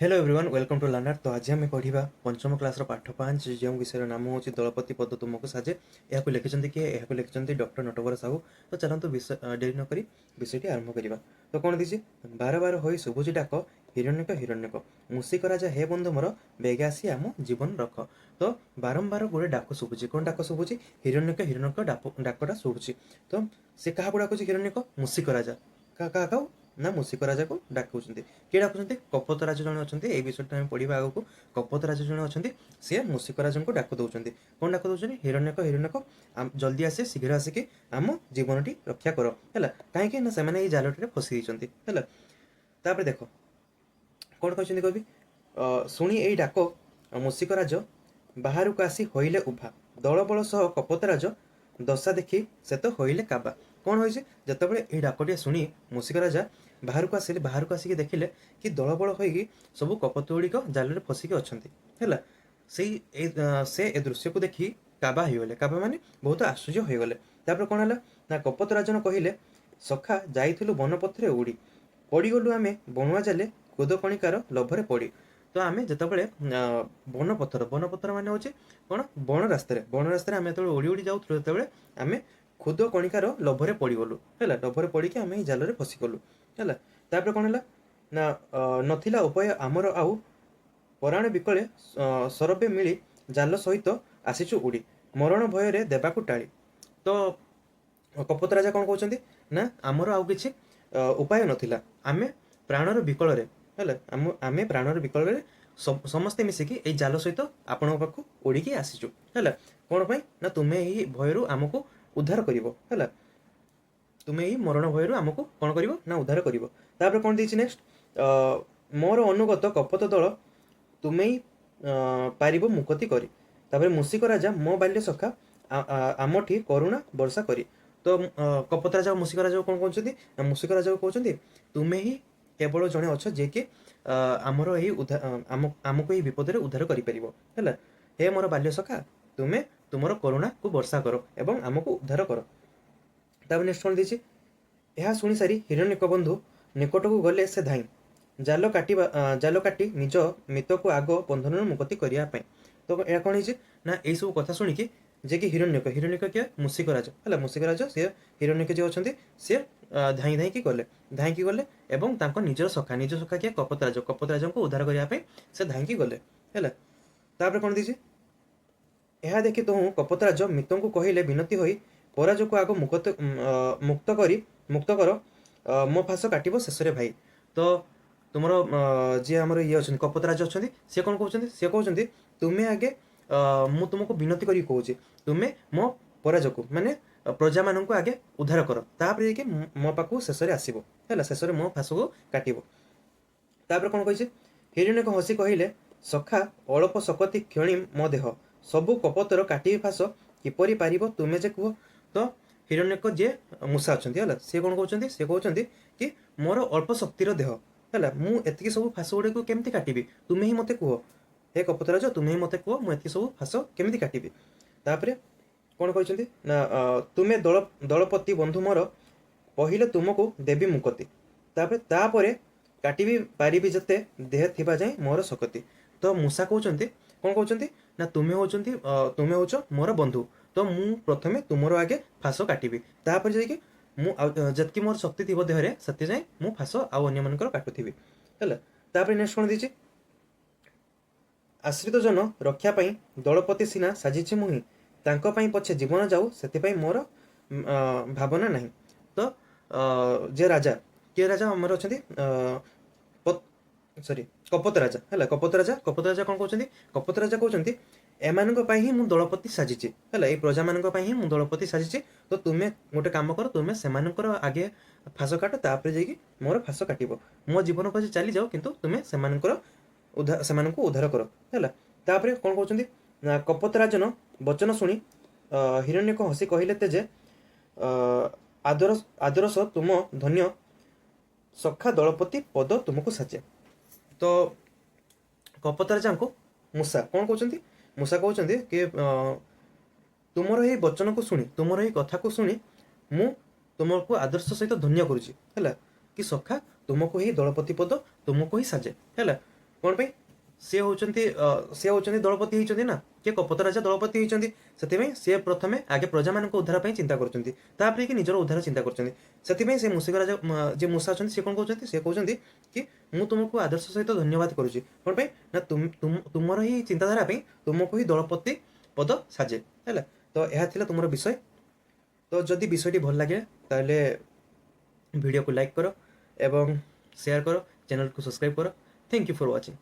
Hello everyone, welcome to Learner। ତ ଆଜି ଆମେ ପଢ଼ିବା ପଞ୍ଚମ କ୍ଲାସ୍ର ପାଠ 5, ଯେଉଁ ବିଷୟର ନାମ ହେଉଛି ଦଳପତି ପଦ ତୁମକୁ ସାଜେ। ଏହାକୁ ଲେଖିଛନ୍ତି କିଏ? ଏହାକୁ ଲେଖିଛନ୍ତି ଡକ୍ଟର ନଟବର ସାହୁ। ତ ଚାଲନ୍ତୁ, ବିଷୟ ଡେରି ନକରି ବିଷୟଟି ଆରମ୍ଭ କରିବା। ତ କ'ଣ ଦେଇଛି? ବାର ବାର ହୋଇ ଶୁଭୁଛି ଡାକ, ହିରଣ୍ୟକ ହିରଣ୍ୟକ, ମୂଷିକ ରାଜା, ହେ ବନ୍ଧୁ ମୋର, ବେଗେ ଆସି ଆମ ଜୀବନ ରଖ। ତ ବାରମ୍ବାର ଗୋଟେ ଡାକ ଶୁଭୁଛି। କ'ଣ ଡାକ ଶୁଭୁଛି? ହିରଣ୍ୟକ ହିରଣ୍ୟକ ଡାକଟା ଶୁଭୁଛି। ତ ସେ କାହାକୁ ଡାକୁଛି ହିରଣ୍ୟକ? ମୂଷିକ ରାଜା। କାହାକୁ ନା ମୂଷିକ ରାଜାକୁ ଡାକୁଛନ୍ତି। କିଏ ଡାକୁଛନ୍ତି? କପୋତ ରାଜା ଜଣେ ଅଛନ୍ତି। ଏଇ ବିଷୟଟା ଆମେ ପଢ଼ିବା ଆଗକୁ। କପୋତ ରାଜା ଜଣେ ଅଛନ୍ତି, ସିଏ ମୂଷିକ ରାଜାଙ୍କୁ ଡାକ ଦେଉଛନ୍ତି। କ'ଣ ଡାକ ଦେଉଛନ୍ତି? ହିରଣ୍ୟକ ହିରଣ୍ୟକ, ଜଲ୍ଦି ଆସି, ଶୀଘ୍ର ଆସିକି ଆମ ଜୀବନଟି ରକ୍ଷା କର। ହେଲା, କାହିଁକି ନା ସେମାନେ ଏଇ ଜାଲଟିରେ ଫସି ଯାଇଛନ୍ତି। ହେଲା, ତାପରେ ଦେଖ କ'ଣ କହିଛନ୍ତି କବି। ଶୁଣି ଏଇ ଡାକ ମୂଷିକ ରାଜ ବାହାରକୁ ଆସି ହୋଇଲେ ଉଭା, ଦଳବଳ ସହ କପୋତ ରାଜ ଦଶା ଦେଖି ସେ ତ ହୋଇଲେ କାବା। କ'ଣ ହୋଇଛି? ଯେତେବେଳେ ଏଇ ଡାକଟିଏ ଶୁଣି ମୂଷିକ ରାଜା ବାହାରକୁ ଆସିଲେ, ବାହାରକୁ ଆସିକି ଦେଖିଲେ କି ଦଳବଳ ହୋଇକି ସବୁ କପୋତ ଗୁଡ଼ିକ ଜାଲରେ ଫସିକି ଅଛନ୍ତି। ହେଲା, ସେଇ ଏ ସେ ଏ ଦୃଶ୍ୟକୁ ଦେଖି କାବା ହେଇଗଲେ। କାବା ମାନେ ବହୁତ ଆଶ୍ଚର୍ଯ୍ୟ ହୋଇଗଲେ। ତାପରେ କ'ଣ ହେଲା ନା କପୋତ ରାଜନ କହିଲେ, ସଖା, ଯାଇଥିଲୁ ବନପଥରେ ଉଡ଼ି, ପଡ଼ିଗଲୁ ଆମେ ବଣୁଆ ଜାଲେ, କୁଦ କଣିକାର ଲୋଭରେ ପଡ଼ି। ତ ଆମେ ଯେତେବେଳେ ବନପଥର, ବନପଥର ମାନେ ହେଉଛି କ'ଣ? ବଣ ରାସ୍ତାରେ। ବଣ ରାସ୍ତାରେ ଆମେ ଯେତେବେଳେ ଉଡ଼ି ଉଡ଼ି ଯାଉଥିଲୁ, ସେତେବେଳେ ଆମେ ଖୁଦ କଣିକାର ଲୋଭରେ ପଡ଼ିଗଲୁ। ହେଲା, ଲୋଭରେ ପଡ଼ିକି ଆମେ ଏଇ ଜାଲରେ ଫସିଗଲୁ। ହେଲା, ତାପରେ କ'ଣ ହେଲା ନା ନଥିଲା ଉପାୟ ଆମର ଆଉ ପରାଣ ବିକଳେ ସରବେ ମିଳି ଜାଲ ସହିତ ଆସିଛୁ ଉଡ଼ି, ମରଣ ଭୟରେ ଦେବାକୁ ଟାଳି। ତ କପୋତ ରାଜା କ'ଣ କହୁଛନ୍ତି ନା ଆମର ଆଉ କିଛି ଉପାୟ ନଥିଲା, ଆମେ ପ୍ରାଣର ବିକଳରେ, ହେଲା, ଆମେ ପ୍ରାଣର ବିକଳରେ ସମସ୍ତେ ମିଶିକି ଏଇ ଜାଲ ସହିତ ଆପଣଙ୍କ ପାଖକୁ ଉଡ଼ିକି ଆସିଛୁ। ହେଲା, କ'ଣ ପାଇଁ ନା ତୁମେ ଏହି ଭୟରୁ ଆମକୁ ଉଦ୍ଧାର କରିବ। ହେଲା, ତୁମେ ଏଇ ମରଣ ଭୟରୁ ଆମକୁ କ'ଣ କରିବ ନା ଉଦ୍ଧାର କରିବ। ତାପରେ କ'ଣ ଦେଇଛି ନେକ୍ସଟ? ମୋର ଅନୁଗତ କପୋତ ଦଳ ତୁମେ ହିଁ ପାରିବ ମୁକତି କରି। ତାପରେ ମୂଷିକ ରାଜା, ମୋ ବାଲ୍ୟ ସଖା, ଆମଠି କରୁଣା ବର୍ଷା କରି। ତ କପୋତ ରାଜା ମୂଷିକ ରାଜାକୁ କ'ଣ କହୁଛନ୍ତି ନା ମୂଷିକ ରାଜାକୁ କହୁଛନ୍ତି, ତୁମେ ହିଁ କେବଳ ଜଣେ ଅଛ ଯିଏକି ଆମର ଏହି ଆମକୁ ଏହି ବିପଦରେ ଉଦ୍ଧାର କରିପାରିବ। ହେଲା, ହେ ମୋର ବାଲ୍ୟ ସଖା, ତୁମେ ତୁମର କରୁଣାକୁ ବର୍ଷା କର ଏବଂ ଆମକୁ ଉଦ୍ଧାର କର। ତାପରେ ନେକ୍ସଟ କ'ଣ ଦେଇଛି? ଏହା ଶୁଣି ସାରି ହିରଣ୍ୟକ ବନ୍ଧୁ ନିକଟକୁ ଗଲେ ସେ ଧାଇଁ, ଜାଲ କାଟିବା ଜାଲ କାଟି ନିଜ ମିତକୁ ଆଗ ବନ୍ଧନରୁ ମୁକ୍ତି କରିବା ପାଇଁ। ତ ଏହା କ'ଣ ହେଇଛି ନା ଏଇସବୁ କଥା ଶୁଣିକି ଯେ କି ହିରଣ୍ୟକ, ହିରଣ୍ୟକ କିଏ? ମୂଷିକ ରାଜା। ହେଲା, ମୂଷିକ ରାଜା ସିଏ ହିରଣ୍ୟକ ଯିଏ ଅଛନ୍ତି, ସିଏ ଧାଇଁ ଧାଇଁକି ଗଲେ, ଧାଇଁକି ଗଲେ ଏବଂ ତାଙ୍କ ନିଜର ସଖା, ନିଜ ସଖା କିଏ? କପୋତ ରାଜ। କପୋତ ରାଜାଙ୍କୁ ଉଦ୍ଧାର କରିବା ପାଇଁ ସେ ଧାଇଁକି ଗଲେ। ହେଲା, ତାପରେ କ'ଣ ଦେଇଛି? ଏହା ଦେଖି ତହୁଁ କପୋତରାଜ ମିତଙ୍କୁ କହିଲେ ବିନତି ହୋଇ, ପରାଜକୁ ଆଗ ମୁକ୍ତ କରି ମୁକ୍ତ କର, ମୋ ଫାଶ କାଟିବ ଶେଷରେ ଭାଇ। ତ ତୁମର ଯିଏ ଆମର ଇଏ ଅଛନ୍ତି, କପୋତରାଜ ଅଛନ୍ତି, ସିଏ କ'ଣ କହୁଛନ୍ତି? ସିଏ କହୁଛନ୍ତି, ତୁମେ ଆଗେ, ମୁଁ ତୁମକୁ ବିନତି କରିକି କହୁଛି, ତୁମେ ମୋ ପରାଜକୁ ମାନେ ପ୍ରଜାମାନଙ୍କୁ ଆଗେ ଉଦ୍ଧାର କର, ତାପରେ ଯାଇକି ମୋ ପାଖକୁ ଶେଷରେ ଆସିବ। ହେଲା, ଶେଷରେ ମୋ ଫାଶକୁ କାଟିବ। ତାପରେ କ'ଣ କହିଛି? ହିରଣ୍ୟକ ହସି କହିଲେ, ସଖା, ଅଳପ ଶକତି କ୍ଷଣି ମୋ ଦେହ, ସବୁ କପୋତର କାଟିବି ଫାଶ କିପରି ପାରିବ ତୁମେ ଯେ କୁହ। ତ ହିରଣ୍ୟକ ଯିଏ ମୂଷା ଅଛନ୍ତି, ହେଲା, ସିଏ କ'ଣ କହୁଛନ୍ତି? ସିଏ କହୁଛନ୍ତି କି ମୋର ଅଳ୍ପ ଶକ୍ତିର ଦେହ, ହେଲା, ମୁଁ ଏତିକି ସବୁ ଫାଶ ଗୁଡ଼ିକୁ କେମିତି କାଟିବି? ତୁମେ ହିଁ ମୋତେ କୁହ। ହେ କପୋତରାଜ, ତୁମେ ହିଁ ମୋତେ କୁହ, ମୁଁ ଏତିକି ସବୁ ଫାଶ କେମିତି କାଟିବି? ତାପରେ କ'ଣ କହିଛନ୍ତି ନା ତୁମେ ଦଳପତି ବନ୍ଧୁ ମୋର, କହିଲେ ତୁମକୁ ଦେବି ମୁକତି। ତାପରେ ତାପରେ କାଟିବି ପାରିବି ଯେତେ ଦେହ ଥିବା ଯାଏଁ ମୋର ଶକତି। ତ ମୂଷା କହୁଛନ୍ତି, କ'ଣ କହୁଛନ୍ତି ନା ତୁମେ ହେଉଛ ମୋର ବନ୍ଧୁ, ତ ମୁଁ ପ୍ରଥମେ ତୁମର ଆଗେ ଫାଶ କାଟିବି, ତାପରେ ଯାଇକି ମୁଁ ଆଉ ଯେତିକି ମୋର ଶକ୍ତି ଥିବ ଦେହରେ, ସେତି ଯାଏଁ ମୁଁ ଫାଶ ଆଉ ଅନ୍ୟମାନଙ୍କର କାଟୁଥିବି। ହେଲା, ତାପରେ ନେକ୍ସଟ କ'ଣ ଦେଇଛି? ଆଶ୍ରିତ ଜନ ରକ୍ଷା ପାଇଁ ଦଳପତି ସିନା ସାଜିଛି ମୁହିଁ, ତାଙ୍କ ପାଇଁ ପଛେ ଜୀବନ ଯାଉ ସେଥିପାଇଁ ମୋର ଭାବନା ନାହିଁ। ତ ଯେ ରାଜା, କିଏ ରାଜା ଆମର ଅଛନ୍ତି? ସରି, କପୋତ ରାଜା। ହେଲା, କପୋତ ରାଜା। କପୋତ ରାଜା କ'ଣ କହୁଛନ୍ତି? କପୋତ ରାଜା କହୁଛନ୍ତି, ଏମାନଙ୍କ ପାଇଁ ହିଁ ମୁଁ ଦଳପତି ସାଜିଛି। ହେଲା, ଏଇ ପ୍ରଜାମାନଙ୍କ ପାଇଁ ହିଁ ମୁଁ ଦଳପତି ସାଜିଛି। ତ ତୁମେ ଗୋଟେ କାମ କର, ତୁମେ ସେମାନଙ୍କର ଆଗେ ଫାଶ କାଟ, ତାପରେ ଯାଇକି ମୋର ଫାଶ କାଟିବ। ମୋ ଜୀବନ ପଛେ ଚାଲିଯାଉ, କିନ୍ତୁ ତୁମେ ସେମାନଙ୍କୁ ଉଦ୍ଧାର କର। ହେଲା, ତାପରେ କ'ଣ କହୁଛନ୍ତି ନା କପୋତ ରାଜନ ବଚନ ଶୁଣି ହିରଣ୍ୟକ ହସି କହିଲେ ତେଜେ, ଆଦର ଆଦର୍ଶ ତୁମ ଧନ୍ୟ ସଖା, ଦଳପତି ପଦ ତୁମକୁ ସାଜେ। ତ କପୋତ ରାଜାଙ୍କୁ ମୂଷା କ'ଣ କହୁଛନ୍ତି? ମୂଷା କହୁଛନ୍ତି କି ତୁମର ଏଇ ବଚନକୁ ଶୁଣି, ତୁମର ଏଇ କଥାକୁ ଶୁଣି ମୁଁ ତୁମକୁ ଆଦର୍ଶ ସହିତ ଧନ୍ୟ କରୁଛି। ହେଲା, କି ସଖା, ତୁମକୁ ହିଁ ଦଳପତି ପଦ ତୁମକୁ ହିଁ ସାଜେ। ହେଲା। କ'ଣ ପାଇଁ? ସିଏ ହେଉଛନ୍ତି ଦଳପତି ହେଇଛନ୍ତି ନା। କିଏ? କପୋତ ରାଜା ଦଳପତି ହେଇଛନ୍ତି। ସେଥିପାଇଁ ସିଏ ପ୍ରଥମେ ଆଗେ ପ୍ରଜାମାନଙ୍କ ଉଦ୍ଧାର ପାଇଁ ଚିନ୍ତା କରୁଛନ୍ତି, ତାପରେ କି ନିଜର ଉଦ୍ଧାର ଚିନ୍ତା କରୁଛନ୍ତି। ସେଥିପାଇଁ ସେ ମୂଷିକ ରାଜା ଯେ ମୂଷା ଅଛନ୍ତି, ସେ କ'ଣ କହୁଛନ୍ତି? ସେ କହୁଛନ୍ତି କି ମୁଁ ତୁମକୁ ଆଦର୍ଶ ସହିତ ଧନ୍ୟବାଦ କରୁଛି। କ'ଣ ପାଇଁ ନା ତୁମର ହିଁ ଚିନ୍ତାଧାରା ପାଇଁ ତୁମକୁ ହିଁ ଦଳପତି ପଦ ସାଜେ। ହେଲା ତ, ଏହା ଥିଲା ତୁମର ବିଷୟ। ତ ଯଦି ବିଷୟଟି ଭଲ ଲାଗେ, ତାହେଲେ ଭିଡ଼ିଓକୁ ଲାଇକ୍ କର ଏବଂ ସେୟାର କର, ଚ୍ୟାନେଲକୁ ସବସ୍କ୍ରାଇବ୍ କର। Thank you for watching.